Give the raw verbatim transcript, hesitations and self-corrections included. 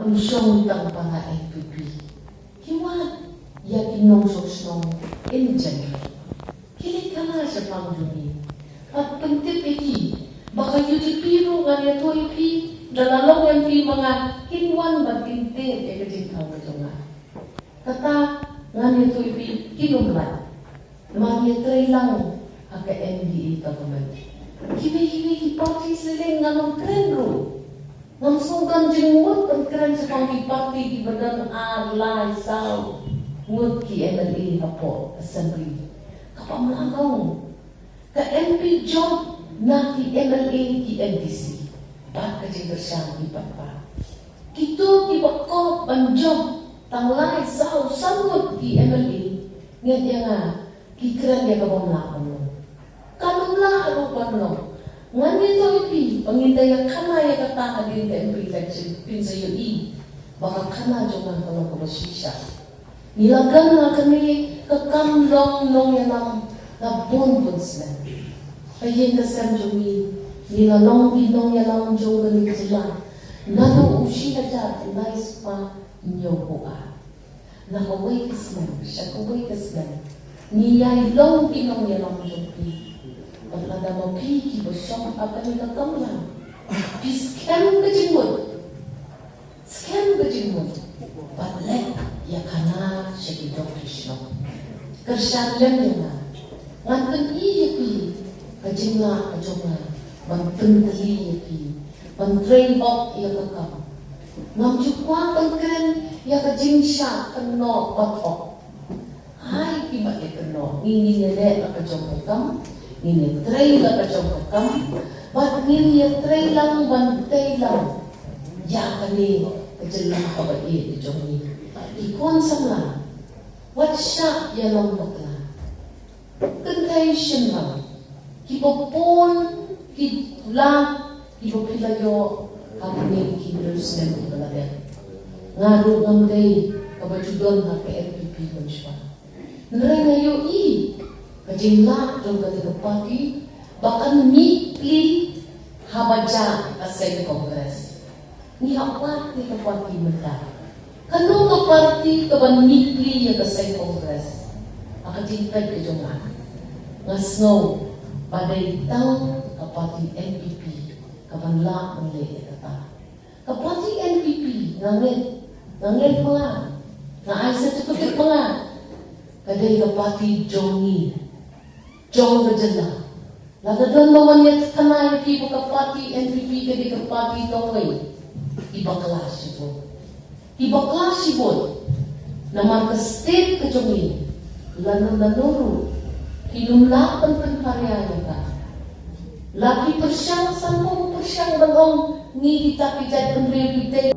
Ym shong tang para N P P. Ki wad ïa ki nongshong shnong in general. Ki leit khana shaphang jong ngi. Bad pyntip ïa ki ba ka U D P ruh ngan ïathuh ïa phi, da la long M P ma nga, kin wan bad kin tip ïa ka jingthaw ka jong nga. Kata ngan ïathuh ïa phi, kin ym lah. Namar ngi ïatrei lang ha ka M D A government. Kiwei kiwei ki party shisha ngan ym kren ruh. Ngam sngewdon jingmut ban kren shaphang ki party kiba don ar lai saw ngut ki M L A hapoh Assembly. Kaba mlong ka M P job na ki M L A, ki M D C bad ka jingkyrshan ki paidbah. Kito kiba kop ban job tang lai saw san ngut ki M L A, ngan ïa nga, ki kren ïa ka bym lah ban long. Kan ym lah ruh ban long. Ngan ïathuh ïa phi ba ngin da ïa khana ïa kata hadien ka M P election, phin sa ïohi ba ka khana jong nga ka long kaba shisha. Ngi la don ha kane ka kam long nongïalam la bun bun snem. Ka ïing ka sem jong ngi, ngi la long ki nongïalam jong kane ka jylla naduh u shi hajar khyndai spah hynñiew phew ar. Na kawei ka snem sha kawei ka snem, ngi ïai long ki nongïalam jong phi. Bad lada ma phi kiba shong ha kane ka kamram, phi skhem ka jingmut, skhem ka jingmut, bad leit ïa khana sha ki doh ki shnong. Kyrshan lem ïa nga. Ngan pyni ïa phi ka jinglah ka jong nga ban pyntylli ïa phi, ban trei hok ïa ka kam. Ngam ju kwah ban kren ïa ka jingshah kynnoh bad hok. Hai ki mat ïa kynnoh, ngi ngin ïaleh la ka jong ka kam, ngin ïatrei la ka jong ka kam, bad ngin ïatrei lang ban tei lang ïa kane ka jylla kaba ïeit ka jong ngi. Ki khun samla, wat shah ïalam bakla. Kynthei shynrang, kiba bun ki lad kiba phi la ïoh ha kine ki hynriew snem kiba la dep. Nga ruh ngam dei kaba ju don ha ka N P P mynshuwa. Hynrei nga ïohi ka jinglah jong kane ka party ba kan mih pli haba jah ka seng Congress. Ngi hap wad ïa ka party mynta. Kano ka party kaban mih pli ïa ka seng Congress? Ha ka jingpeit ka jong nga, nga sngew ba dei tang ka party N P P kaban lah ban leh ïa kata. Ka party N P P, nga ngeit, nga ngeit ma nga, nga ai certificate ma nga, ka dei ka party jong ngi, jong ka jylla. Lada don ba wan ïathuh ïa phi ba ka party N P P ka dei ka party tang wei, i bakla shibun. I bakla shibun. Namar ka state ka jong ngi, lano lano ruh kin ym lah ban pynpharia ïa ka. La ki pyrshang, san phew pyrshang ban ong ngi kita ki jait bynriew ki tei.